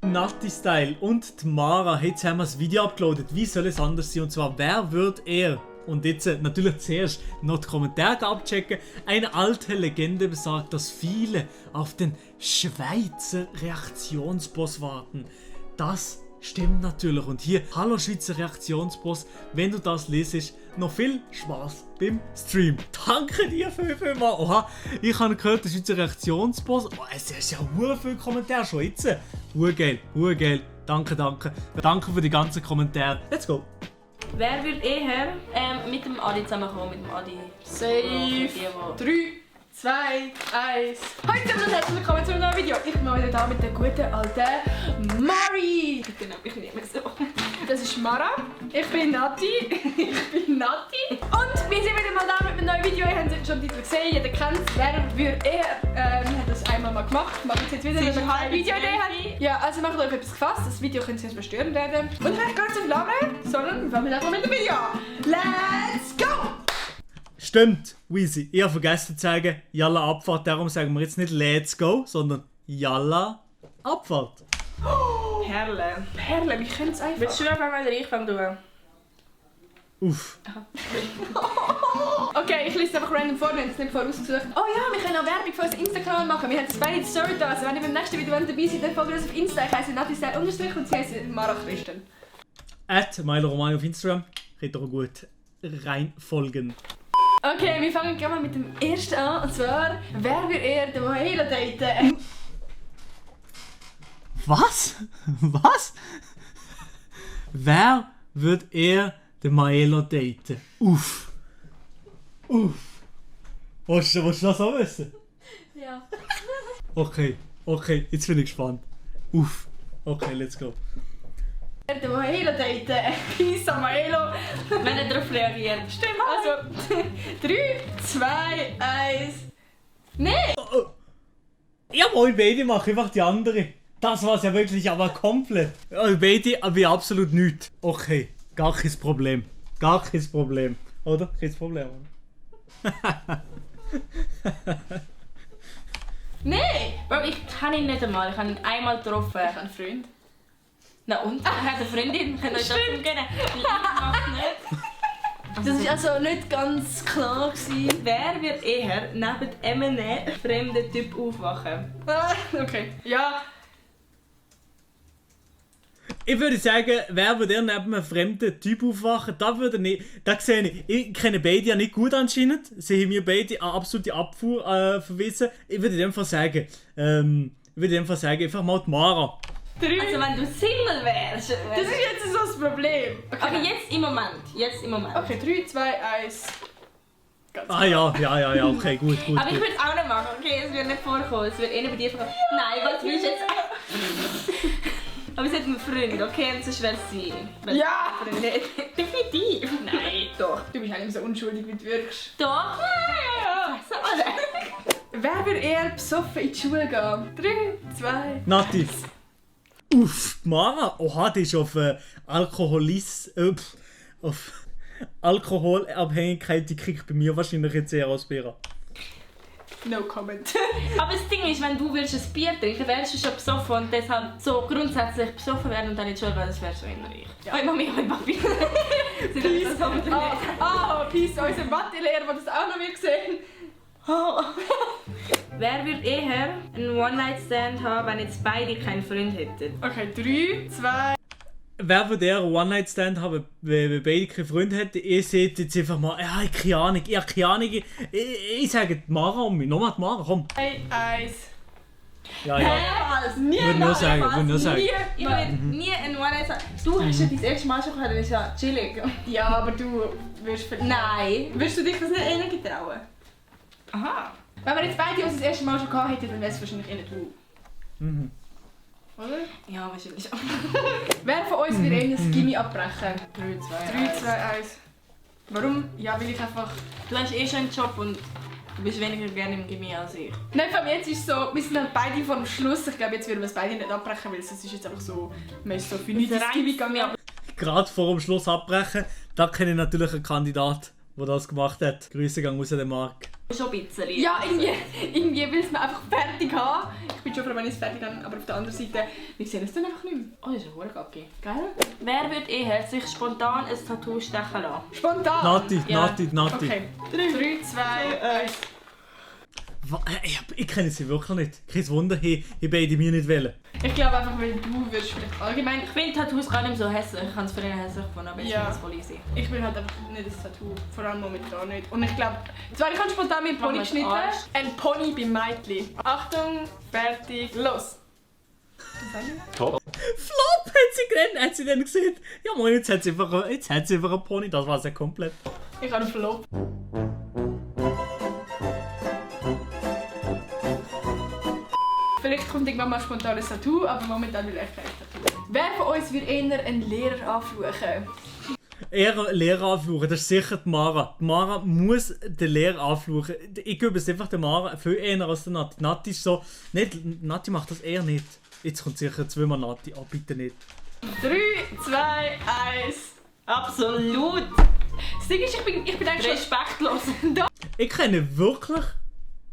Natti Style und die Mara, jetzt haben wir das Video uploadet. Wie soll es anders sein? Und zwar, wer wird er? Und jetzt natürlich zuerst noch die Kommentare abchecken. Eine alte Legende besagt, dass viele auf den Schweizer Reaktionsboss warten. Das stimmt natürlich. Und hier, hallo Schweizer Reaktionsboss, wenn du das lesest, noch viel Spaß beim Stream. Danke dir vielmals. Oha, ich habe gehört, der Schweizer Reaktionsboss. Oh, es ist ja sehr viele Kommentare schon jetzt. Geil. Danke. Danke für die ganzen Kommentare. Let's go. Wer würde eher mit dem Adi zusammenkommen? Mit dem Adi. Safe. 3, 2, 1. Hallo zusammen und herzlich willkommen zu einem neuen Video. Ich bin mal wieder da mit der guten alten Mari. Bitte nehme ich nicht mehr so. Das ist Mara. Ich bin Natti. Und wir sind wieder mal da mit einem neuen Video. Ihr habt es schon im Titel gesehen, jeder kennt es. Wer würde eher. Wir haben das einmal mal gemacht. Machen es jetzt wieder, wenn wir keine Videoidee haben. Ja, also macht euch etwas gefasst. Das Video könnt ihr jetzt verstören werden. Und ich gar nicht so lange, sondern wir fangen einfach mit dem Video an. Let's go! Stimmt, Weezy. Ich habe vergessen zu sagen, Yalla Abfahrt. Darum sagen wir jetzt nicht Let's go, sondern Yalla Abfahrt. Perle, wie können es einfach? willst du anfangen oder ich fange an? Uff. Okay, ich lese einfach random vor, wir haben es nicht vorausgesucht. Oh ja, wir können auch Werbung für unser Instagram machen. Wir haben das beide in die Story da. Also wenn ihr beim nächsten Video dabei seid, dann folgt uns auf Insta. Ich heisse Natistyle_ und sie heisse Mara Christen. @MiloRomani auf Instagram. Könnt ihr gut reinfolgen. Okay, wir fangen gleich mal mit dem ersten an. Und zwar, wer würde eher den Mahelo daten? Was? Was? Wer wird eher den Maelo daten? Uff. Willst du das auch wissen? Ja. Okay, jetzt bin ich gespannt. Uff. Okay, let's go. Den Mahelo daten. Peace an Mahelo. Wenn er darauf reagiert. Stimmt, also 3, 2, 1. Nein! Jawohl, beide machen einfach die andere. Das war's ja wirklich, aber komplett. Beide, aber absolut nichts. Okay, gar kein Problem. Oder? Kein Problem, oder? Nein! Bro, ich kenne ihn nicht einmal. Ich habe ihn einmal getroffen. Ich habe einen Freund. Na und? Er hat eine Freundin. Könnt ihr euch das umgehen? Ich mach's nicht. Das war also nicht ganz klar gewesen. Wer wird eher neben einem fremden Typ aufwachen? Okay. Ja. Ich würde sagen, wer würde neben einem fremden Typ aufwachen, da würde nicht. Da sehe ich kenne beide ja nicht gut anscheinend. Sie haben mir beide eine absolute Abfuhr verwiesen. Ich würde in dem Fall sagen, einfach mal die Mara. 3. Also wenn du Single wärst. Das ist jetzt so das Problem. Okay, jetzt im Moment. Okay, 3, 2, 1. Ah ja, okay, gut. Aber ich würde es auch nicht machen, okay? Es wird nicht vorkommen. Es wird eh nicht bei dir vorkommen. Nein, was willst du jetzt? Aber sie hat einen Freund, okay? Und sonst wäre es sie. Ja! Definitiv. Nein, doch. Du bist eigentlich so unschuldig, wie du wirkst. Doch. Ja. Wer würde eher besoffen in die Schule gehen? 3, 2. Natti. Uff, die Mara. Oha, die ist auf auf Alkoholabhängigkeit, die kriegt bei mir wahrscheinlich jetzt eher als Bera. No comment. Aber das Ding ist, wenn du willst ein Bier trinken, wärst du schon besoffen und deshalb so grundsätzlich besoffen werden und dann nicht schon, weil das wärst du innerlich. Ja. Oi Mami, oi Papi. Peace. Peace, unser Mathelehrer, der das auch noch wird sehen. Wer würde eher einen One-Night-Stand haben, wenn jetzt beide keinen Freund hätten? Okay, 3, 2. Wer würde eher einen One-Night-Stand haben, wenn beide keinen Freund hätten? Ihr seht jetzt einfach mal, ich habe keine Ahnung. Ich sage die Mara um mich. Nochmal die Mara, komm. 3, 1. Ja. Nie Würde nur sagen. Ich würde nie einen One-Night-Stand. Du hast ja dein erstes Mal schon gehabt, dann ist ja chillig. Ja, aber du wirst Nein. Würdest du dich das nicht eher getrauen? Aha. Wenn wir jetzt beide uns das erste Mal schon gehabt hätten, dann wäre es wahrscheinlich eher du. Mhm. Oder? Ja, wahrscheinlich auch. Wer von uns wird eher das Gimmi abbrechen? 3, 3, 2, 1. Warum? Ja, weil ich einfach... Du hast eh schon einen Job und du bist weniger gerne im Gimmi als ich. Nein, von jetzt ist es so, wir sind halt beide vor dem Schluss. Ich glaube, jetzt würden wir es beide nicht abbrechen, weil es ist jetzt einfach so... Man ist so für nichts ins Gimmi gegangen. Gerade vor dem Schluss abbrechen, da kenne ich natürlich einen Kandidat, der das gemacht hat. Grüße gehen raus an den Marc. Schon ein bisschen. Ja, irgendwie will es mir einfach fertig haben. Ich bin schon froh, wenn ich es fertig habe, aber auf der anderen Seite, wir sehen es dann einfach nicht mehr. Oh, das ist ein Hurgacki. Geil? Wer würde eher sich spontan ein Tattoo stechen lassen? Spontan! Nati. Okay. 3, 2, 1. Ich kenne sie wirklich nicht. Kein Wunder, ich beide mir nicht wählen. Ich glaube einfach, weil du würdest vielleicht allgemein... Ich finde Tattoos gar nicht so hässlich. Ich habe es früher hässlich gefunden, aber jetzt Ja. finde ich es voll easy. Ich will halt einfach nicht ein Tattoo, vor allem momentan nicht. Und ich glaube, zwar ich habe spontan meinen Pony Mach mal geschnitten. Arsch. Ein Pony beim Meitli. Achtung, fertig, los! Flop hat sie gerannt, hat sie dann gesehen. Ja moin, jetzt hat sie einfach einen Pony, das war es ja komplett. Ich habe einen Flop. Vielleicht kommt irgendwann mal spontan ein Tattoo, aber momentan will ich kein Tattoo. Wer von uns wird eher einen Lehrer anfluchen? Eher Lehrer anfluchen, das ist sicher die Mara. Die Mara muss den Lehrer anfluchen. Ich gebe es einfach der Mara viel eher als der Nati. Nati ist so... Nicht, Nati macht das eher nicht. Jetzt kommt sicher zweimal Nati. Oh, bitte nicht. 3, 2, 1. Absolut! Das Ding ist, ich bin eigentlich schon... Respektlos. Ich kenne wirklich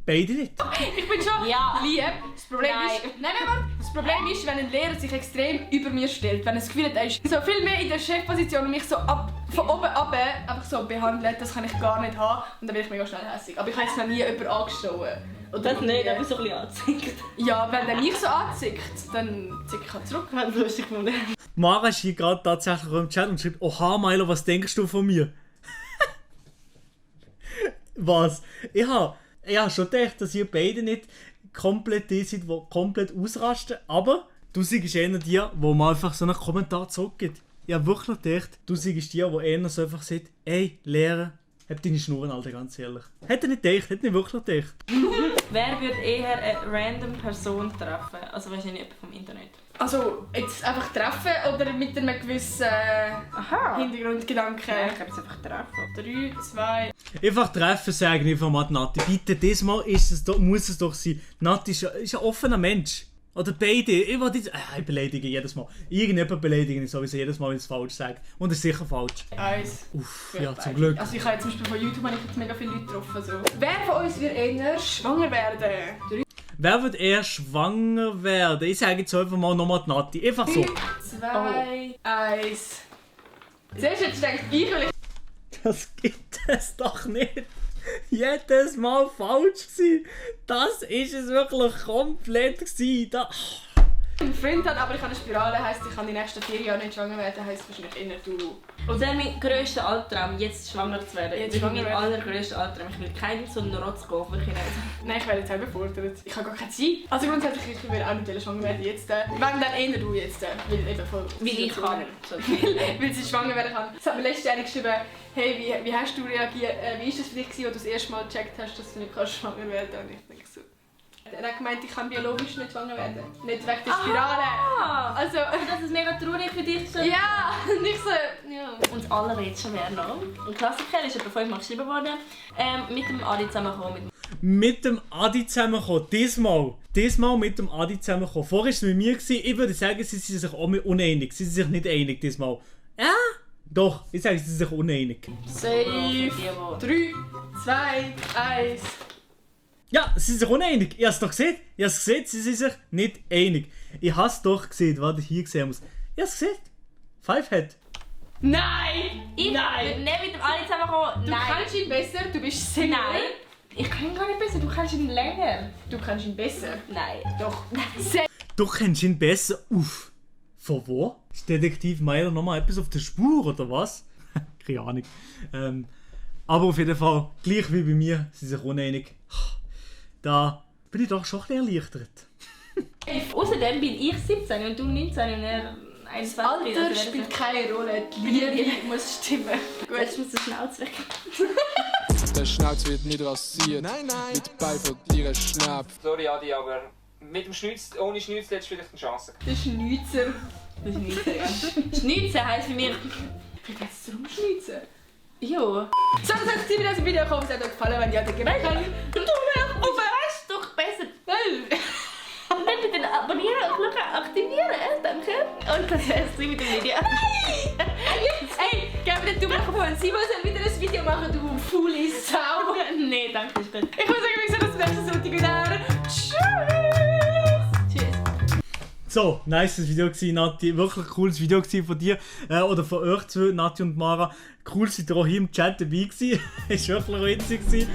beide nicht. Ich bin schon Ja. lieb. Das Problem Nein. ist... Nein, warte. Das Problem ist, wenn ein Lehrer sich extrem über mir stellt, wenn er das Gefühl hat, er ist so viel mehr in der Chefposition und mich so von oben ab einfach so behandelt, das kann ich gar nicht haben. Und dann bin ich mega schnell hässlich. Aber ich habe jetzt noch nie jemanden angestoßen. Das nicht, aber so ein bisschen anzieht. Ja, wenn der mich so anzieht, dann ziehe ich halt zurück. Das ist lustig gefunden. Mara ist hier gerade tatsächlich im Chat und schreibt: Oha, Milo, was denkst du von mir? Was? Ich habe schon gedacht, dass ihr beide nicht komplett die seid, die komplett ausrasten. Aber du siehst eher die, wo man einfach so einen Kommentar zurückgibt. Ich habe wirklich gedacht, du siehst die eher so einfach sagt: Ey, Lehrer, hab deine Schnurren, Alter, ganz ehrlich. Hätte nicht gedacht, hätte nicht wirklich gedacht. Wer würde eher eine random Person treffen? Also wahrscheinlich jemand vom Internet. Also, jetzt einfach treffen oder mit einem gewissen Hintergrundgedanken? Ja, ich glaube es einfach treffen. 3, 2... Einfach treffen, sagen einfach mal die Nati. Bitte, diesmal muss es doch sein. Nati ist ein offener Mensch. Oder beide. Ich beleidige jedes Mal. Irgendjemand beleidige ich sowieso jedes Mal, wenn ich es falsch sage. Und es ist sicher falsch. 1. Uff, ja, zum Glück. Also ich habe zum Beispiel von YouTube jetzt mega viele Leute getroffen. So. Wer von uns wird eher schwanger werden? 3, Wer wird eher schwanger werden? Ich sage jetzt einfach mal nochmal die Nati. Einfach so. 2, 1... Zuerst jetzt denkt ich, weil ich... Das gibt es doch nicht. Jedes Mal falsch gewesen. Das ist es wirklich komplett gewesen. einen Freund habe, aber ich habe eine Spirale, heisst, ich kann die nächsten 4 Jahre nicht schwanger werden, heisst wahrscheinlich eher du. Und dann mein grösster Albtraum, jetzt schwanger zu werden. Jetzt Jetzt schwanger mein werden. allergrösster Albtraum. Ich will keinen so einen Rotz gehen, wirklich nicht. Nein, ich werde jetzt selber gefordert. Ich habe gar keine Zeit. Also grundsätzlich, ich will auch nicht schwanger werden jetzt. Wenn dann eher du jetzt. Weil eben voll... Wie ich kann. Weil sie schwanger werden kann. Es hat mir letztes Jahr geschrieben, hey, wie hast du reagiert? Wie war das für dich, als du das erste Mal gecheckt hast, dass du nicht schwanger werden kannst? Und ich denke so... Er hat gemeint, ich kann biologisch nicht schwanger werden. Nicht wegen der Spirale. Also... Das ist mega traurig für dich. So. Ja, nicht so... Ja. Und das allerletzte wäre noch. Ein Klassiker ist etwa 5-mal geschrieben worden. Mit dem Adi zusammengekommen. Mit dem Adi zusammengekommen. Diesmal mit dem Adi zusammengekommen. Vorher war es mit mir. Ich würde sagen, sie sind sich auch uneinig. Sie sind sich nicht einig diesmal. Ja? Doch, ich sage, sie sind sich uneinig. Safe. 3, 2, 1... Ja, sie sind sich uneinig. Ich habe es doch gesehen. Sie sind sich nicht einig. Ich habe es doch gesehen. Warte, hier gesehen muss. Ich habe es gesehen. Fivehead. Nein! Ich würde nicht mit dem Adi zusammenkommen. Du kannst ihn besser, du bist Single. Nein. Ich kann ihn gar nicht besser, du kannst ihn länger. Du kannst ihn besser. Nein. Doch. Du kennst ihn besser. Uff. Von wo? Ist Detektiv Meiler nochmal etwas auf der Spur, oder was? Keine Ahnung. Aber auf jeden Fall, gleich wie bei mir, sind sich uneinig. Da bin ich doch schon ein bisschen erleichtert. Außerdem bin ich 17 und du 19 und er 21. Alter spielt keine Rolle. Die Liebe muss stimmen. Gut, jetzt muss der Schnauz weg. Der Schnauz wird nicht rasiert. Nein. Mit Ball von dir Schnapp. Sorry Adi, aber mit dem Schnitz, ohne Schnitz hättest du vielleicht eine Chance. Das ist Schnitzer. Das ist Schnitzer, ja. Schnitzer heisst für mich... Wie geht's darum Schnitzer? Ja. So, das hat es das Video gekommen. Es hat euch gefallen, wenn ihr das gemerkt habt. Du weißt doch besser. Und dann bitte abonnieren und Glocke aktivieren, danke. Und das wär's mit dem Video. Ey, gib mir den Daumen hoch, wenn Simon soll wieder ein Video machen, du faule Sau. Nee, danke, ist gut. Ich muss sagen, wir sehen uns nächsten Sonntag wieder. Tschüss. Tschüss. So, nice Video gewesen, Nati. Wirklich cooles Video gewesen von dir. Oder von euch zwei, Nati und Mara. Cool, seid ihr auch hier im Chat dabei gewesen. Ist wirklich witzig gewesen.